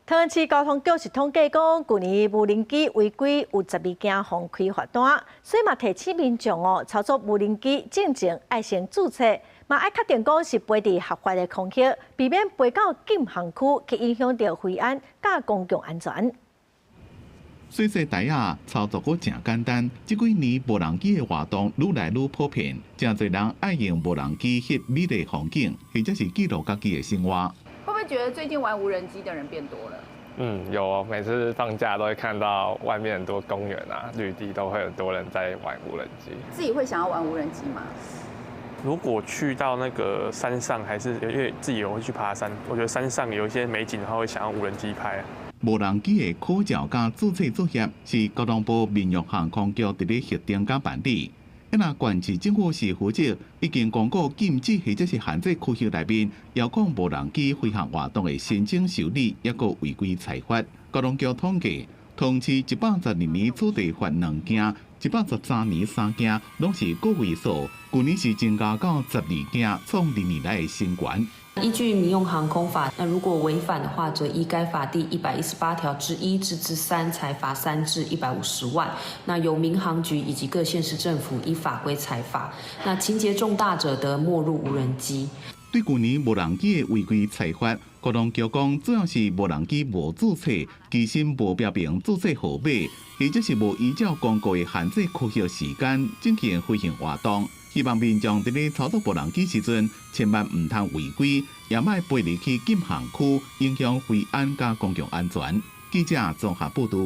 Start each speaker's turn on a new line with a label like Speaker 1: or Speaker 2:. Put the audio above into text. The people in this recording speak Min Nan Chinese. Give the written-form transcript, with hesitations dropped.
Speaker 1: 桃園市交通局是統計講，舊年無人機違規有12件予開罰單，所以嘛提醒民眾哦，操作無人機進前愛先註冊，嘛愛確定講是飛佇合法的空域，避免飛到禁航區，去影響著飛安佮公共安全。
Speaker 2: 細細台仔操作閣誠簡單，這幾年無人機的活動愈來愈普遍，誠濟人愛用無人機翕美麗風景，或者是記錄家己的生活。
Speaker 3: 會不會覺得最近玩無人機的人變多了？
Speaker 4: 嗯，有哦，每次放假都會看到外面很多公園啊、綠地都會很多人在玩無人機。
Speaker 3: 自己會想要玩無人機嗎？
Speaker 5: 如果去到那個山上，還是因為自己有會去爬山，我覺得山上有一些美景的話，會想要無人機拍。
Speaker 2: 無人機的考照佮註冊作業是交通部民用航空局佇咧核定佮辦理。啊，若縣市政府是負責已經公告禁止或者是限制區域內面遙控無人機飛行活動的申請受理，抑閣違規裁罰。交通局統計，桃園市112年處罰兩件，113年三件，攏是個位數。舊年是增加到12件，創歷年來的新高。
Speaker 6: 依據民用航空法，那如果違反的話，則依該法第118條之1至之3，裁罰3至150萬。那由民航局以及各縣市政府依法規裁罰。那情節重大者，得沒入無人機。
Speaker 2: 對舊年無人機的違規裁罰，交通局講主要是無人機無註冊、機身無標明註冊號碼，或者是無依照公告的限制區域時間進行飛行活動。希望民眾佇咧操作無人機時陣，千萬毋通違規，也莫飛入去禁航區，影響飛安佮公共安全。記者綜合報導。